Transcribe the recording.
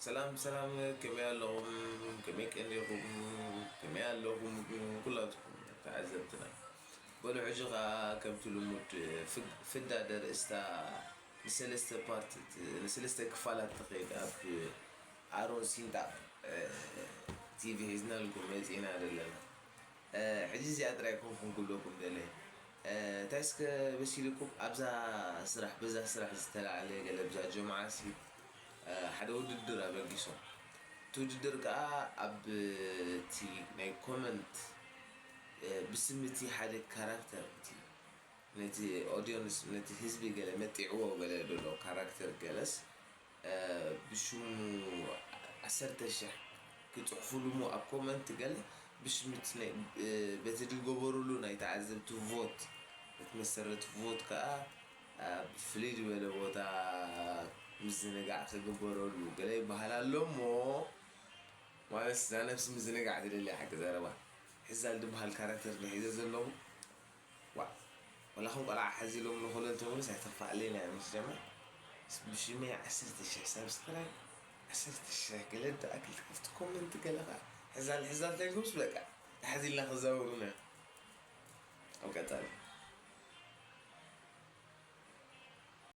ሰላም ሰላም፣ ከመይ ኣለኹም? ከመይ ቀኒኹም? ከመይ ኣለኹም ኩላትኩም ተዓዘብትና? በሉ፣ ሕጂ ኸኣ ከምቲ ልሙድ ፍግ-፣ ፍዳ ደርእስታ ንሰለስተ ፓርት፣ ንሰለስተ ክፋላት ትኸይድ ኣብ ኣሮን ሲንጣ ቲቪ ሒዝናልኩም መጺና ዘለና። ሕጂ እዚኣ ጥራይ ኮንኩም ክብለኩም ደለ። እንታይ እስከ በሲልኩም ኣብዛ ስራሕ፣ በዛ ስራሕ ዝተላዕለ ገለ ብዛ ጀምዓ ሲ ሓደ ውድድር ኣበጊሶም። እቲ ውድድር ከዓ ኣብ እቲ ናይ ኮመንት ብስምቲ ሓደ ካራክተር እቲ ነቲ ኦዲየንስ ነቲ ህዝቢ ገለ መጢዕዎ ገለ ዘሎ ካራክተር ገለስ ብሽሙ ዓሰርተ ሽሕ ክጽሕፉሉ እሞ ኣብ ኮመንት ገለ ብሽምቲ በቲ ዝገበሩሉ ናይ ተዓዘብቲ ቮት በቲ መሰረት ቮት ከዓ ኣብ ፍልይ ዝበለ ቦታ ምዝንጋዕ ክግበረሉ ገለ ይበሃል ኣሎ እሞ ማለት እዛ ነብሲ ምዝንጋዕ ትደሊ ሓቂ ዘረባ ሕዛል ዝበሃል ካራክተር ንሒዘ ዘለዉ ዋ ወላ ከም ቆልዓ ሓዚሎም ንኸሎ እንተበሉስ ኣይተፋዕለይና እያ ምስ ጀመር ብሽመይ ዓሰርተ ሽሕ ሳብስክራይብ ዓሰርተ ሽሕ ገለ ደኣክል ክፍቲ ኮመንት ገለ ከዓ ሕዛል ሕዛል ተልኩምስ በቃ ተሓዚልና ክዛወሩና እዮም ኣብ ቀፃሊ